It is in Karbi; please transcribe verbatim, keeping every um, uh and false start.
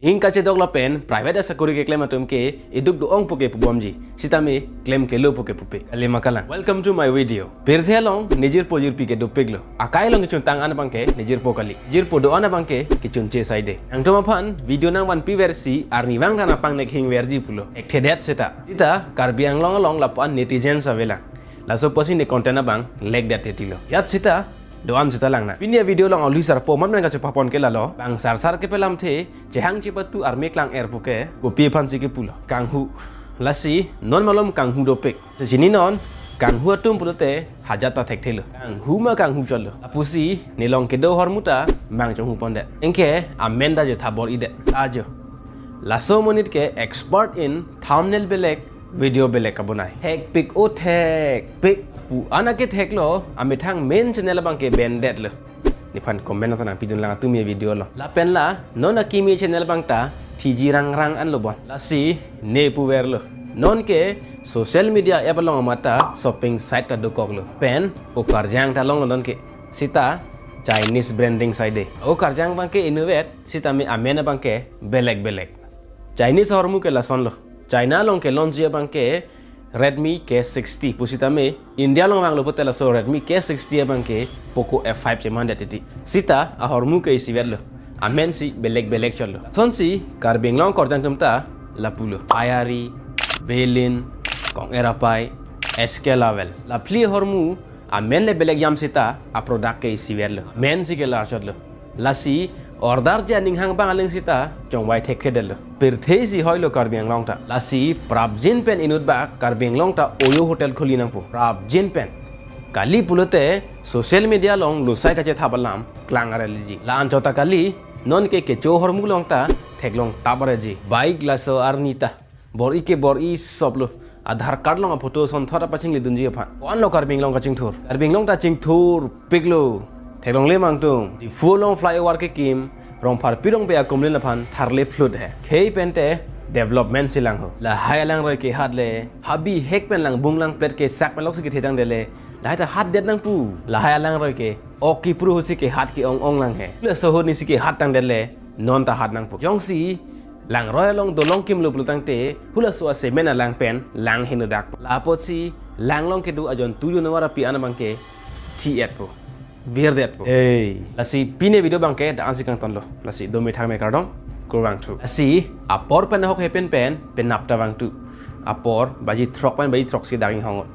Hing kachedok lapen private asakori keklem atum ke iduk do-ong puke pubomji. Sitame klemklelo puke pupe. Kali ma kalang. Welcome to my video. Pirthe along nejirpo jirpi ke dopiklo. Akai along kechuntang an abangke nejirpo kali. Jirpo do-an abangke kechunche saide. Nangtum aphan video nangvanpi versi arnivang ta nangpangnek hingverji pulo. Ekthedet seta. Seta Karbi Anglong along lapu-an netizens avelang. Laso pusi ne content abang lekdet titilo. Jat seta do-an seta langna. Pini avideo along aluhi sarpo amat men kachepapon ke lalo. Bang sarsar kepelamthe chehang chepatu arme klang-er puke kopi aphansi kepulo. Kanghu. Lasi non malom kanghu dopik. Sechini non kanghu atum pulote hajat ta thekthelo. Kanghu ma kanghu chotlo. Lapusi nelong kedo ahormu ta mang chonghu pondet. Anke amen ta jo tha bor-idet. Ajo. Laso amonit ke expert in thumbnail belek, video belek kabonai. Thekpik o thekpik. Pu-an aketheklo, amethang main channel abangke bendetlo. Nephan comment nangsa nangpidun lang atum ye video lo. Lapen la, non akimi channel abang ta, thiji rangrang anlo bon. Lasi, ne puverlo. Nonke, social media app along amat ta, shopping site ta dokoklo. Pen, o karjang ta longlo nonke. Seta, Chinese branding saide. O karjang abangke inutvet, sitame amen abangke belek belek. Chinese ahormu ke lasonlo. China along ke launch abangke Redmi K sixty pusitame India along vanglo pute laso Redmi K sixty abangke Poco F five chemandet titi. Seta ahormu ke isivetlo. Amensi belek belek chotlo. Lasonsi Karbi Anglong karjang atum ta lapulo. Payari, Belin, Kong Erapai, S K Lawal. Laphli ahormu amen le belek jam seta aproduct ke isivetlo. Amensi kelar chotlo. Lasi order ji aning hang abang aling seta chongvai thekthedetlo. Pirthe isi hoilo Karbi Anglong ta. Lasi prapjin pen inutbak Karbi Anglong ta oyo hotel khuli nangpo. Prapjin pen. Kali pulote social media along lusai kachethap alam klang areliji. La-an chot ta kali nonke kecho ahormu along ta theklong tap areliji. Bike laso arni ta. Bor-i ke bor-i soplo. Aadhaar card along aphoto asonthot ta pachinglidunji aphan. Ko-anlo Karbi Anglong kachingthur. Karbi Anglong ta chingthurpiklo. Theklongle ma nangtum. Diphu along flyover kekim. Rongpharpi Rongbe akumlin aphan tharle phlut he. Khei pente development si lang ho. Lahai alangroi ke hat le. Habi hek pen langbung langplet ke sak pen loksi kethedang dele. Lahai ta hatdet nangpo. Lahai alangroi ke. Ok kipru hosi ke hat ke-ong-ong lang he. Le sohor nisi ke hat tangdet le. Non ta hat nangpo. Jongsi langroi along dolong kimlo pulo tangte, hulaso a-cement alang pen lang henodak. La apotsi lang along kedo ajon tu jonawar api an abangke thi-etpo. Virdetpo. Ei. Lasi pini avideo abangke do-ansi kangtonlo. Lasi do methang me kardom. Kurvangthu. Lasi apor pen ahok hepen pen penap ta vangthu. Apor baji throk pen baji throksi dak inghong.